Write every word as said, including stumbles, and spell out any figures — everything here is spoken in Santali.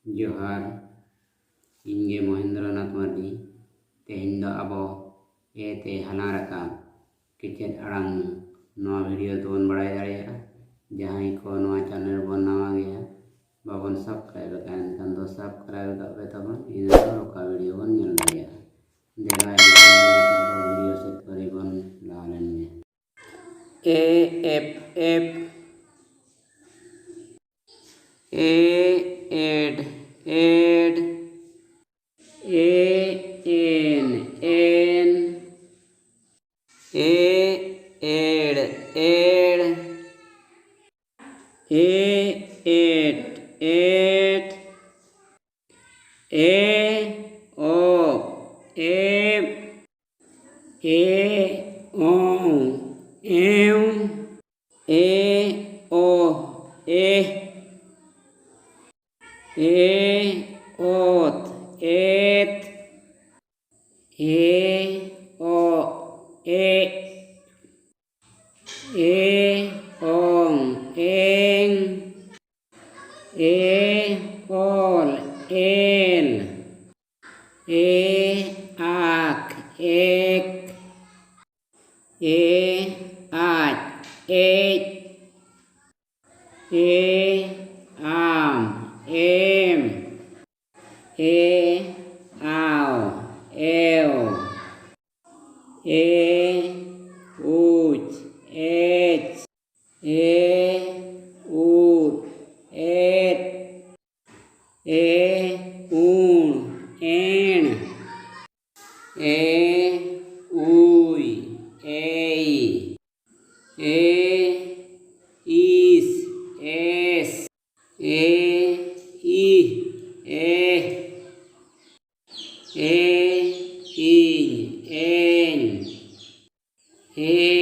ᱡᱚᱦᱟᱨ, ᱤᱧ ᱜᱮ ᱢᱚᱦᱮᱱᱫᱨᱚ ᱱᱟᱛᱷ ᱢᱟᱨᱰᱤ᱾ ᱛᱮᱦᱮᱧ ᱫᱚ ᱟᱵᱚ ᱮ ᱛᱮ ᱦᱟᱞᱟᱝ ᱨᱟᱠᱟᱵ ᱠᱮᱪᱮᱫ ᱟᱲᱟᱝ ᱱᱚᱣᱟ ᱵᱷᱤᱰᱤᱭᱳ ᱛᱮᱵᱚᱱ ᱵᱟᱲᱟᱭ ᱫᱟᱲᱮᱭᱟᱜᱼᱟ᱾ ᱡᱟᱦᱟᱸᱭ ᱠᱚ ᱱᱚᱣᱟ ᱪᱮᱱᱮᱞ ᱵᱚᱱ ᱱᱟᱣᱟ ᱜᱮᱭᱟ, ᱵᱟᱵᱚᱱ ᱥᱟᱵᱥᱠᱨᱟᱭᱤᱵ ᱟᱠᱟᱫᱼᱟ, ᱮᱱᱠᱷᱟᱱ ᱫᱚ ᱥᱟᱵᱥᱠᱨᱟᱭᱤᱵ ᱠᱟᱜ ᱯᱮ ᱛᱟᱵᱚᱱ, ᱤᱱᱟᱹ ᱫᱚ ᱚᱠᱟ ᱵᱷᱤᱰᱤᱭᱳ ᱵᱚᱱ ᱧᱮᱞ ᱫᱟᱲᱮᱭᱟᱜᱼᱟ᱾ ᱫᱮᱞᱟ ᱮᱱᱠᱷᱟᱱ ᱱᱤᱛᱚᱜ ᱫᱚ ᱵᱷᱤᱰᱤᱭᱳ ᱥᱮᱫ ᱯᱟᱹᱨᱤ ᱵᱚᱱ ᱞᱟᱦᱟ ᱞᱮᱱ ᱜᱮ᱾ A, ᱮᱯ, ᱮᱯ᱾ A, ᱮᱰ, ᱮᱰ᱾ A, ᱮᱱ, ᱮᱱ᱾ A, ᱮᱲ, ᱮᱲ᱾ A, ᱮᱴ, ᱮᱴ᱾ A, ᱚᱯ, ᱮᱯ᱾ A, ᱚᱝ, ᱮᱢ᱾ A, oh, eh. A, ᱚᱛ, ᱮᱛ᱾ A, ᱚᱜ, ᱮᱜ᱾ A, ᱚᱝ, ᱮᱝ᱾ A, ᱚᱞ, ᱮᱞ᱾ A, ᱟᱠ, ᱮᱠ᱾ A, ᱟᱡ, ᱮᱡ᱾ A, ᱟᱢ, ᱮᱢ᱾ A, ᱟᱣ, ᱮᱣ᱾ A, ᱩᱪ, ᱮᱪ᱾ A, ᱩᱫ, ᱮᱫ᱾ A, ᱩᱬ, ᱮᱬ᱾ A, ᱩᱭ, ᱮᱭ᱾ A, ᱤᱥ, ᱮᱥ᱾ A, ᱤᱦ, ᱮᱦ᱾ A, ᱤᱧ, ᱮᱧ᱾ A,